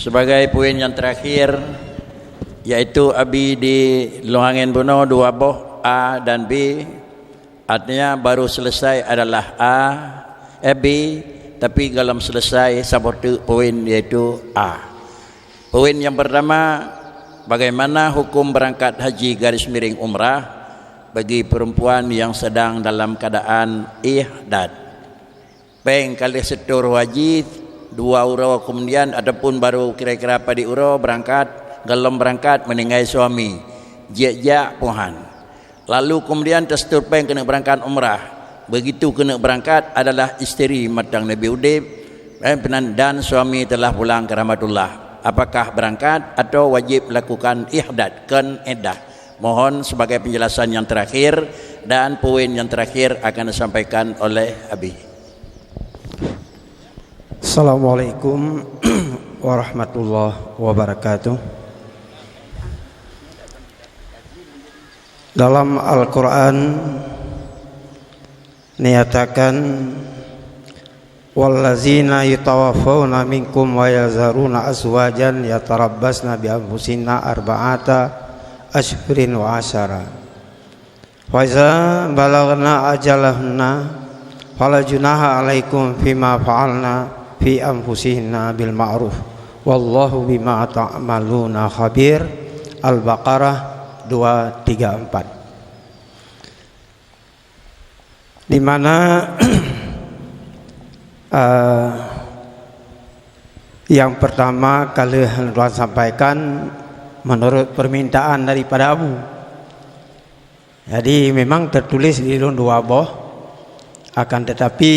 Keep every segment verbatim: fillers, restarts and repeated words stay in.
Sebagai poin yang terakhir, yaitu Abi di Luhangen bunoe dua boh, A dan B. Artinya baru selesai adalah A, eh, B, tapi golom selesai saboh teuk poin, yaitu A. Poin yang pertama, bagaimana hukum berangkat haji garis miring umrah bagi perempuan yang sedang dalam keadaan ihdad? Péng ka lheueh seutôt haji, dua uroe kemudian ataupun baru kira-kira padit uroe beurangkat, golom beurangkat meuninggai suami, jeuet jak puhan. Lalu kemudian teuseutôt péng keuneuk beurangkat umrah. Begitu keuneuk beurangkat adalah isteri mantong neubi udeb, eh, dan suami telah pulang ke rahmatullah. Apakah beurangkat atau wajéb lakukan ihdad, kon iddah? Mohon sebagai penjelasan yang terakhir, dan poin yang terakhir akan disampaikan oleh Abi. Assalamualaikum warahmatullahi wabarakatuh. Dalam Al-Quran dinyatakan, "Wallazina yutawaffawna minkum wa yazaruna azwajan yatarabbasna bi anfusihinna arba'ata asyhurin wa asyara. Fa iza balagna ajalahunna fala junaha alaikum fima fa'alna fi anfusihinna bil ma'ruf. Wallahu bima ta'maluna khabir." Al-Baqarah dua tiga empat. Di mana, eh, yang pertama ka lheueh Tuan sampaikan menurut permintaan daripada Abu. Jadi memang tertulis di lôn dua boh, akan tetapi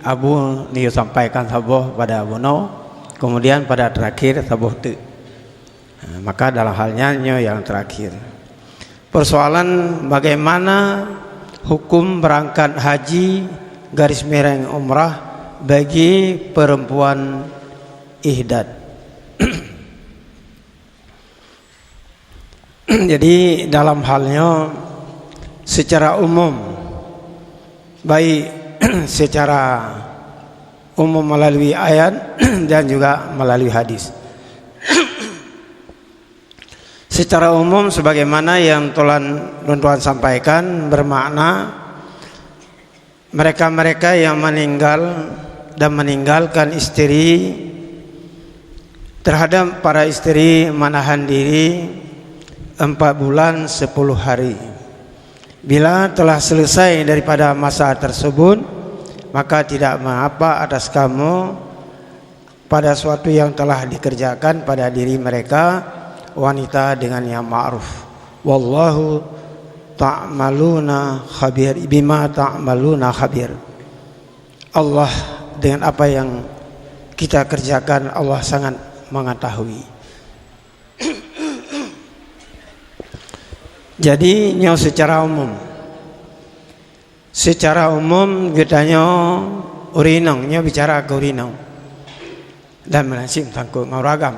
Abu nyoe sampaikan saboh pada bunoe, kemudian pada terakhir saboh teuk. Nah, maka dalam hal nyan nyoe yang terakhir. Persoalan bagaimana hukum berangkat haji garis miring umrah bagi perempuan ihdad. Jadi dalam hal nyoe secara umum, baik secara umum melalui ayat dan juga melalui hadis. Secara umum sebagaimana yang tuan, tuan sampaikan, bermakna mereka-mereka yang meninggal dan meninggalkan isteri, terhadap para isteri menahan diri empat bulan sepuluh hari. Bila telah selesai daripada masa tersebut, maka tidak mengapa atas kamu pada suatu yang telah dikerjakan pada diri mereka wanita dengan yang ma'ruf. Wallahu ta'maluna khabir, bima ta'maluna khabir. Allah, dengan apa yang kita kerjakan, Allah sangat mengetahui. Jadi nyoe secara umum. Secara umum geutanyoe ureueng inong, nyoe bicara keu ureueng inong. Dan meunan cit meusangkot ngon ureueng agam.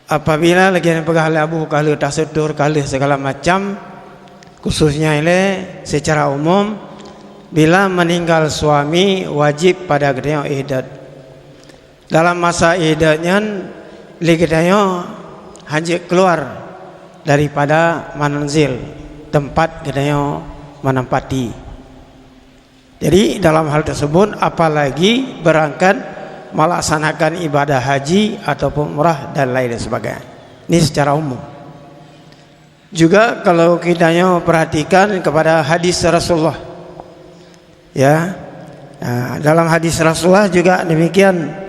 Apabila lagèe nyang peugah lé Abu, ka lheueh taseutôt, ka lheueh segala macam, khususnya ilèe secara umum, bila meninggal suami, wajib pada geutanyoe ihdad. Dalam masa ihdad nyan, lé geutanyoe hanjeuet keluar daripada manzil, tempat geutanyoe menempati. Jadi, dalam hal tersebut, apalagi berangkat melaksanakan ibadah haji ataupun umrah dan lain sebagainya. Ini secara umum. Juga kalau kita nyoe perhatikan kepada hadis Rasulullah, ya, nah, dalam hadis Rasulullah juga demikian.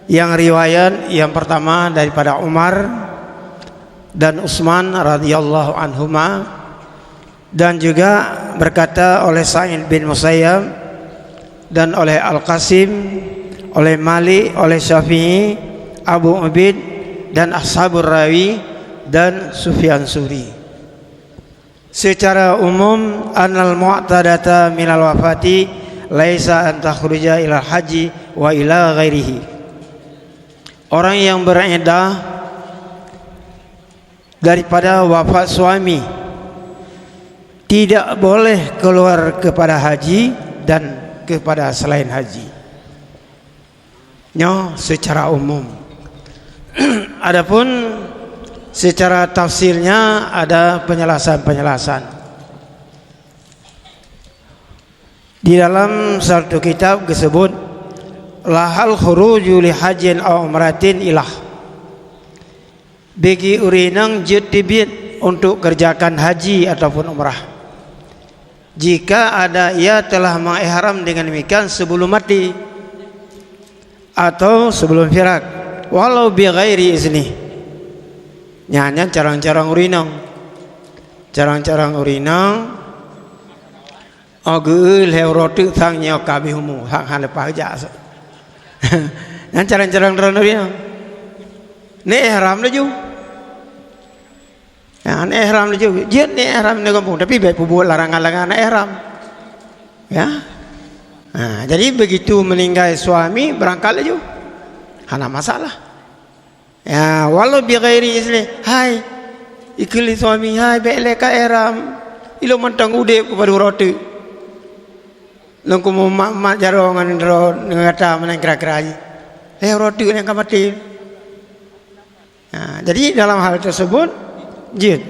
Yang riwayat yang pertama daripada Umar dan Utsman radhiyallahu anhuma, dan juga berkata oleh Sa'id bin Musayyab dan oleh Al-Qasim, oleh Malik, oleh Syafi'i, Abu Ubaid dan Ashabur Rawi dan Sufyan Tsuri. Secara umum, annal mu'tadata minal wafati laisa an takhruja ilal haji wa ila ghairihi. Orang yang beriddah daripada wafat suami tidak boleh keluar kepada haji dan kepada selain haji. Nyoe secara umum. Adapun secara tafsirnya ada penjelasan-penjelasan. Di dalam satu kitab disebut, "Lahal khuruju li hajjin aw umratin ilah." Bagi ureuëng nyang jeuet teubiet untuk kerjakan haji ataupun umrah, jika ada ia telah mengihram dengan demikian sebelum mati atau sebelum firak, walau bi ghairi izni. Nyan, nyan carang-carang ureuëng inong. Carang-carang ureuëng inong, oh, geu lhée uroe teuk sang nyoe ka habéh umu, sang hana leupah jak. Nyan carang-carang droe ureuëng inong. Ni ihram laju. Ya, ni ihram laju. Jeuet ni ihram di gampông, tapi bék peubuet larangan-larangan na ihram. Ya. Ha, jadi begitu meninggai suami, berangkat laju. Hana masalah. Ya, walau bi ghairi izni, hai, ikheun lé suami, hai, bék lé ka ihram. Ilôn mantong udeb keu padum uroe teuk. Lôn keumu mat-mat jaroe ngon droe ngon gata meunan kira-kira jih. Lhée uroe teuk nyan ka maté. Ha, jadi dalam hal tersebut, jeuet.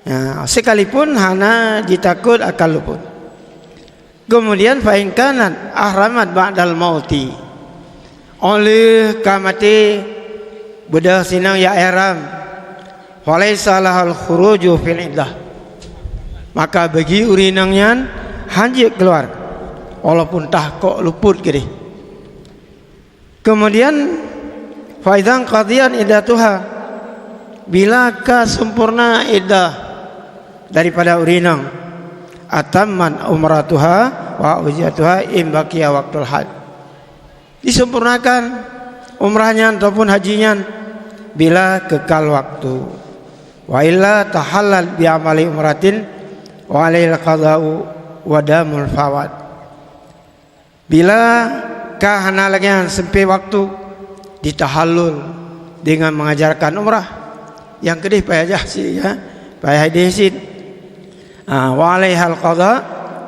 Ya, sekalipun hana jitakot akan luput. Kemudian, fa in kanat ahramat ba'dal mauti, óh lheueh ka maté, beudôh sinong ya ihram, falaisa lahal khuruju fil iddah, maka bagi ureuëng inong nyan hana jeuet keuluar, walaupun tah kok luput keudeh. Kemudian, fa idzan qadhiyan iddatuha, bila ka sempurna iddah daripada ureuëng inong, atammat umratuha wa hajjatuha in baqiya waqtul haid. Disempurnakan umrah nyan ataupun haji nyan bila kekal waktu. Wa illa tahallat bi amali umratin wa alaihil qadha'u wa damul fawat. Bila ka hana lagée nyan seumpéh waktu, jitahallul deungon mengajarkan umrah, nyang keudeh payah jah cit, ya, payah ideh cit. Ah, wa alaihal qadha,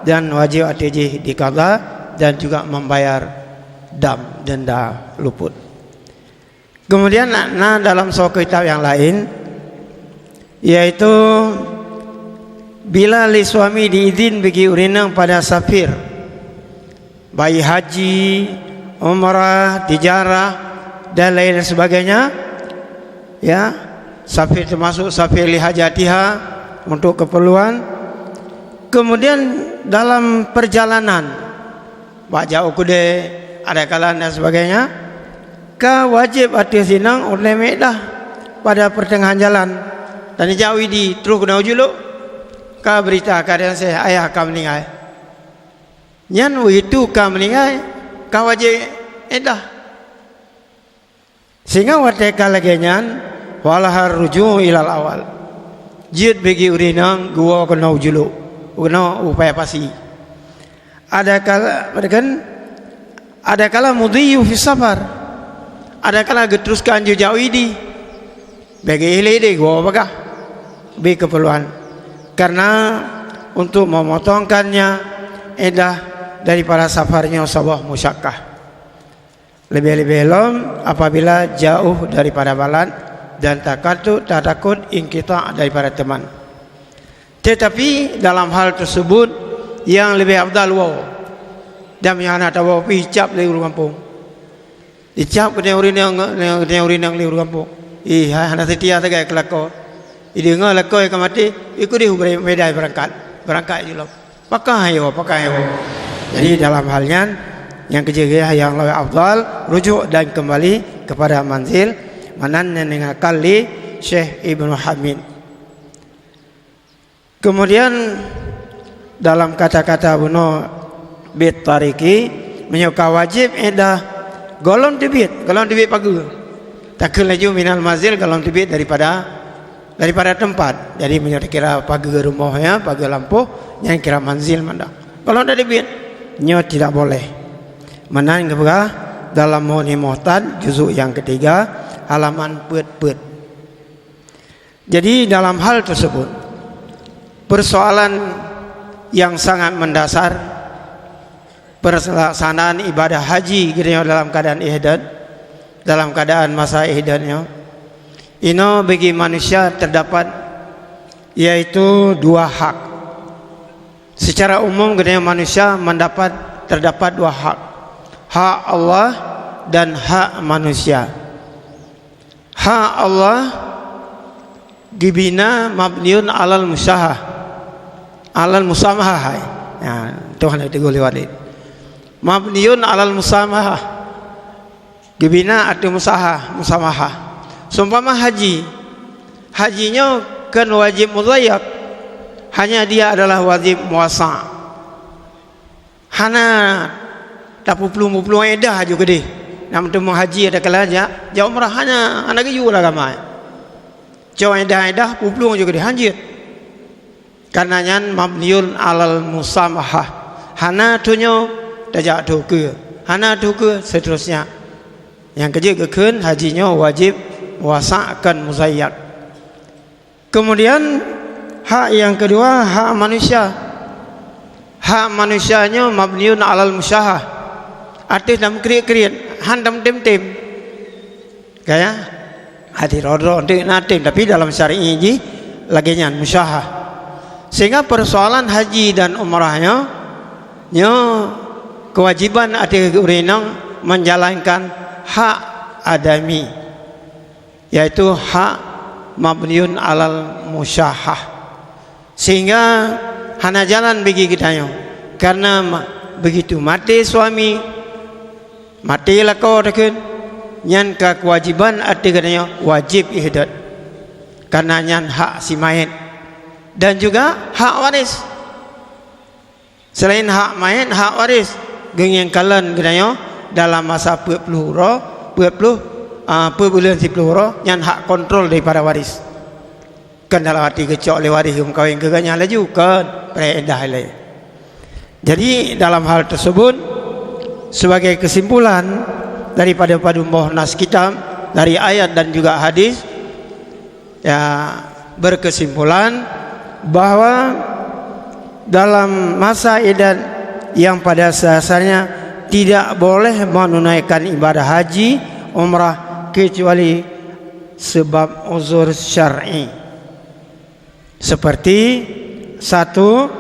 dan wajib ateueh jih diqadha dan juga membayar dam, denda luput. Kemudian na, na dalam soe kitab nyang laén, yaitu bila lé suami diizin bagi ureuëng inong pada safir, baik haji, umrah, tijarah, dan lain sebagainya, ya, safir termasuk safir li hajatiha, untuk keperluan. Kemudian dalam perjalanan, bak jak u keudè, adakala dan sebagainya, ka wajéb ateueh sinong ulée meuiddah pada peuteungahan jalan, dan ijak u Idi troh keunoe u Julok, ka beurita keu aneuk seh, ayah ka meuninggai. Nyan weuitu ka meuninggai, ka wajéb iddah. Sehingga watée ka lagée nyan, falahar ruju' ilal awal. Jeuet bagi ureuëng inong geuwoe keunoe u Julok, keunoe u Paya Pasi. Adakala, kan, adakala mudhiyu fi safar. Adakala geuteruskan jijak u Idi. Bagi ilée deh geuwoe bagah. Beu keperluan. Karena untuk memotongkannya iddah daripada safar nyoe saboh musyakkah. Leubeh-leubeh lom apabila jauh daripada balad dan takatu-, tatakot inqita' daripada teman. Tetapi dalam hal tersebut, yang lebih afdal woe. Dan meunyo hana tawoe pih, icab lé ureuëng gampông. Icab keu ureuëng inong, keu ureuëng inong lé ureuëng gampông. Ih, hana seutia sagai keu lakoe. Ideungoe lakoe ka maté, ikudeh u medan beurangkat. Beurangkat ju lom. Pakon han iwoe, pakon han iwoe. Jadi dalam hal nyan, nyang keujeuet nyang lebih afdal, rujuk dan kembali kepada manzil, meunan nyang neuingatkan lé Syekh Ibnu Hamid. Kemudian dalam kata-kata bunoe bit tariki, meunyoe ka wajéb iddah gohlom teubiet, gohlom teubiet pageue. Takheun laju minal manzil gohlom teubiet daripada daripada teumpat. Jadi, meunyoe takira pageue rumoh, ya, pageue lampôh, nyan kira manzil mantong. Kalau ndak teubiet, nyoe tidak boleh. Meunan geupeugah dalam Mughni Muhtad, juzuk nyang ketiga, halaman peuet-peuet. Jadi, dalam hal tersebut, persoalan yang sangat mendasar, pelaksanaan ibadah haji geutanyoe dalam keadaan ihdad, dalam keadaan masa ihdad nyoe, inoe bagi manusia terdapat, yaitu dua hak. Secara umum, geutanyoe manusia mendapat, terdapat dua hak. Hak Allah dan hak manusia. Hak Allah geubina mabniun alal musyahah. Alal musamahah, hai. Ya, tuan ada tegur lewat ni. Mabniun alal musamahah. Geubina ateueh musahah, musamahah. Seumpama haji. Haji nyoe kon wajib muzayyaq. Hanya dia adalah wajib muwasa'. Hana tapuplueng-puplueng idah aju keudeh. Nak meuteumé haji ada kala jak, jak umrah hana, hana geuyue lah ramai. Cok idah-idah puplueng aju keudeh, hanjeuet. Karena nyan mabniun alal musamahah. Hana tunyok tajak tukeue. Hana tukeue seterusnya. Nyang keujeuet geukheun haji nyoe wajib muwasa' kon muzayyaq. Kemudian hak yang kedua, hak manusia. Hak manusia nyoe mabniun alal musyahah. Ateueh dan kriet-kriet, han dan tem-tem. Kaya? Hati rodro untuk natim, tapi dalam syar'i jih lagée nyan musyahah. Sehingga persoalan haji dan umrah nyoe, nyoe kewajiban ateueh ureuëng inong menjalankan hak adami, yaitu hak mabniun alal musyahah. Sehingga hana jalan bagi geutanyoe, karena ma-, begitu maté suami, maté lakoe takheun, nyan ka kewajiban ateueh geutanyoe wajib ihdad. Karena nyan hak si mayét dan juga hak waris. Selain hak mayét, hak waris geungieng kalon geutanyoe dalam masa peuet ploh uroe, peuet ploh, ah, peuet buleuen siploh uroe, nyan hak kontrol daripada waris. Kon dalam arti geucok lé waris geumeukawen keu geuhnyan laju, kon, preh idah ilée. Jadi, dalam hal tersebut, sebagai kesimpulan daripada padum boh nas kitab, dari ayat dan juga hadis, ya, berkesimpulan bahwa dalam masa idat yang pada dasarnya tidak boleh menunaikan ibadah haji, umrah, kecuali sebab uzur syar'i. Seperti, satu,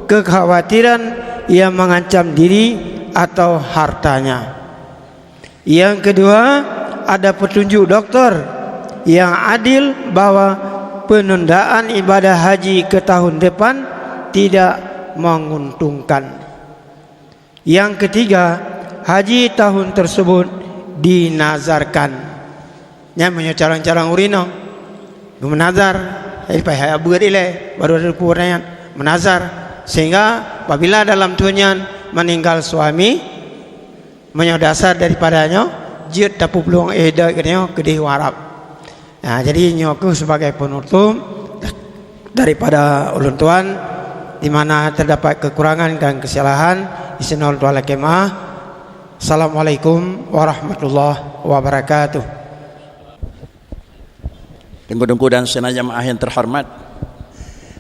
kekhawatiran yang mengancam diri atau hartanya. Yang kedua, ada petunjuk doktor yang adil bahwa penundaan ibadah haji ke tahun depan tidak menguntungkan. Yang ketiga, haji tahun tersebut dinazarkan. Nyan meunyoe calon-calon ureuëng inong geumeunazar, eh, pai hai buet ilée, baru ada peue nyan, meunazar. Sehingga apabila dalam thôn nyan meninggal suami, meunyoe dasar daripada nyoe, jeuet tapuplueng idat geutanyoe keudeh u Arab. Nah, jadi nyoe kheueh sebagai penutup daripada ulôn tuan, di mana terdapat kekurangan dan kesalahan, disinoe ulôn tuan lakée meu'ah. Assalamualaikum warahmatullahi wabarakatuh. Teungku-teungku dan saudara jamaah yang terhormat,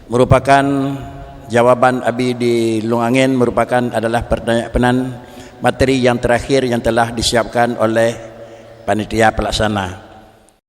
merupakan jawaban Abi di Lông Angén merupakan adalah pertanyaan penan materi yang terakhir yang telah disiapkan oleh panitia pelaksana.